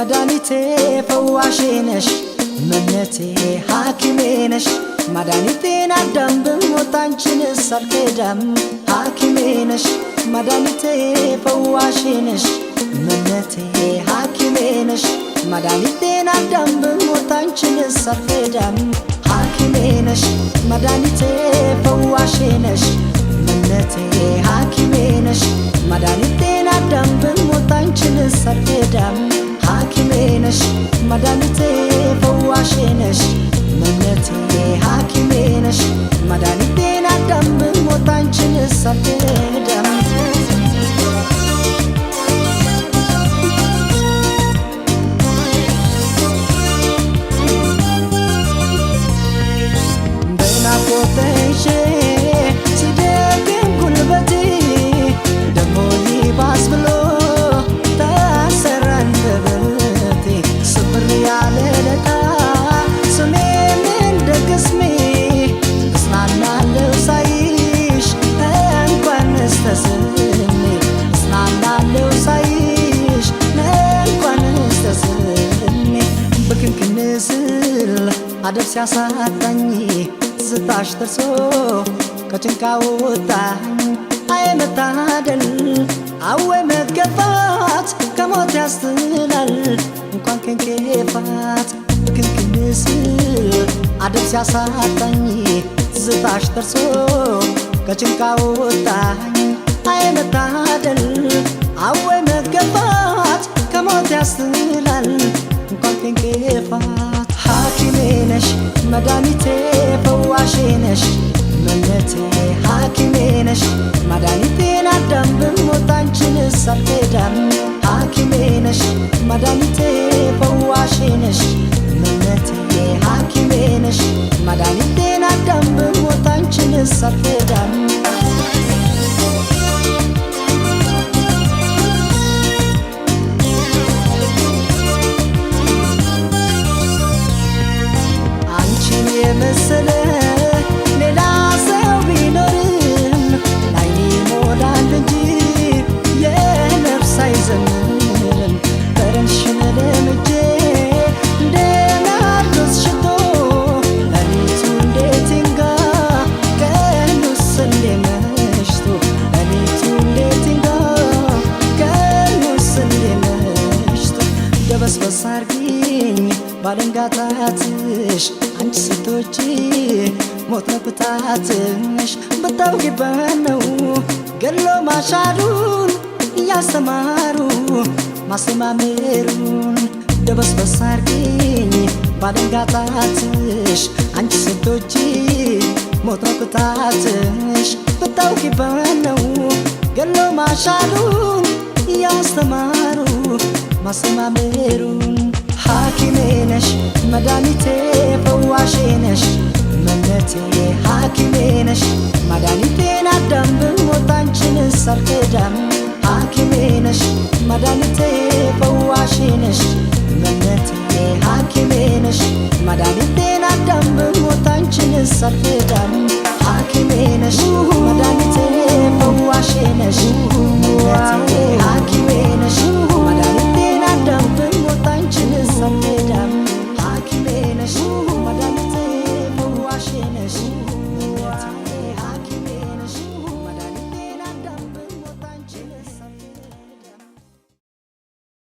መድኃኒቴ ፈዋሼ ነሽ መነቴ ሐኪሜ ነሽ መድኃኒቴን አዳም ብሞት አንቺንስ አልከዳም ሐኪሜ ነሽ መድኃኒቴ ፈዋሼ ነሽ መነቴ ሐኪሜ ነሽ መድኃኒቴን አዳም ብሞት አንቺንስ አልከዳም ሐኪሜ ነሽ መድኃኒቴ ፈዋሼ ነሽ መነቴ ሐኪሜ ነሽ መድኃኒቴን አዳም ብሞት አንቺንስ አልከዳም ሐኪሜ ነሽ መድኃኒቴ ፈዋሼ ነሽ መነቴ ሐኪሜ ነሽ መድኃኒቴን አዳም ብሞት አንቺንስ አልከዳም በናፍቆትሽ ሲደክም ጉልበቴ ደሞ ይባስ ብሎ ተሰራ አንደበቴ ስብር ያለ ለታ ስሜን እንደ ቅስሜ እጽናናለሁ ሳይሽ እንኳንስ ተስሜ እጽናናለሁ ሳይሽ እንኳንስ ተስሜ ብክንክን ስል አደብ ሲያሳጣኝ ትዝታሽ ደርሶ ከጭንቃ ወጣኝ አይ መታደል አወይ መገፋት ከሞት ያስጥላል እንኳን ከእንቅፋት ብክንክን ስል አደብ ሲያሳጣኝ ትዝታሽ ደርሶ ከጭንቃ ወጣኝ አይ መታደል አወይ መገፋት ከሞት ያስጥላል እንኳን ከእንቅፋት ሐኪሜ ነሽ መድኃኒቴ ፈዋሼ ነሽ መነቴ ሐኪሜ ነሽ መድኃኒቴን አዳም ብሞት አንቺንስ አልከዳም ሐኪሜ ነሽ መድኃኒቴ ፈዋሼ ነሽ መነቴ ሐኪሜ ነሽ መድኃኒቴን አዳም ብሞት አንቺንስ አልከዳም አንቺን የመሰለ ሌላ ሰው ቢኖርም ላይኔ ይሞላል እንጂ የነፍስ አይዘምርም ጠረንሽን ለምጄ እንደ ናርዶስ ሽቶ ሌሊቱ እንዴት ይንጋ ቀኑስ እንዴት መሽቶ ሌሊቱ እንዴት ይንጋ ቀኑስ እንዴት መሽቶ ደበስበስ አርጊኝ ባለንጋታትሽ አንቺ ስትወጪ ሞት ነው ቅጣትሽ ብታውቂበት ነው ገሎ ማሻሩን እያስተማሩ ማስተማመሩን ደበስበስ አርጊኝ ባለንጋታትሽ አንቺ ስትወጪ ሞት ነው ቅጣትሽ ብታውቂበት ነው ገሎ ማሻሩን እያስተማሩ ማስተማመሩን ሐኪሜ ነሽ መድኃኒቴ ፈዋሼ ነሽ መነቴ ሐኪሜ ነሽ መድኃኒቴን አዳም ብሞት አንቺንስ አልከዳም ሐኪሜ ነሽ መድኃኒቴ ፈዋሼ ነሽ መነቴ ሐኪሜ ነሽ መድኃኒቴን አዳም ብሞት አንቺንስ አልከዳም ሐኪሜ ነሽ መድኃኒቴ ፈዋሼ ነሽ መነቴ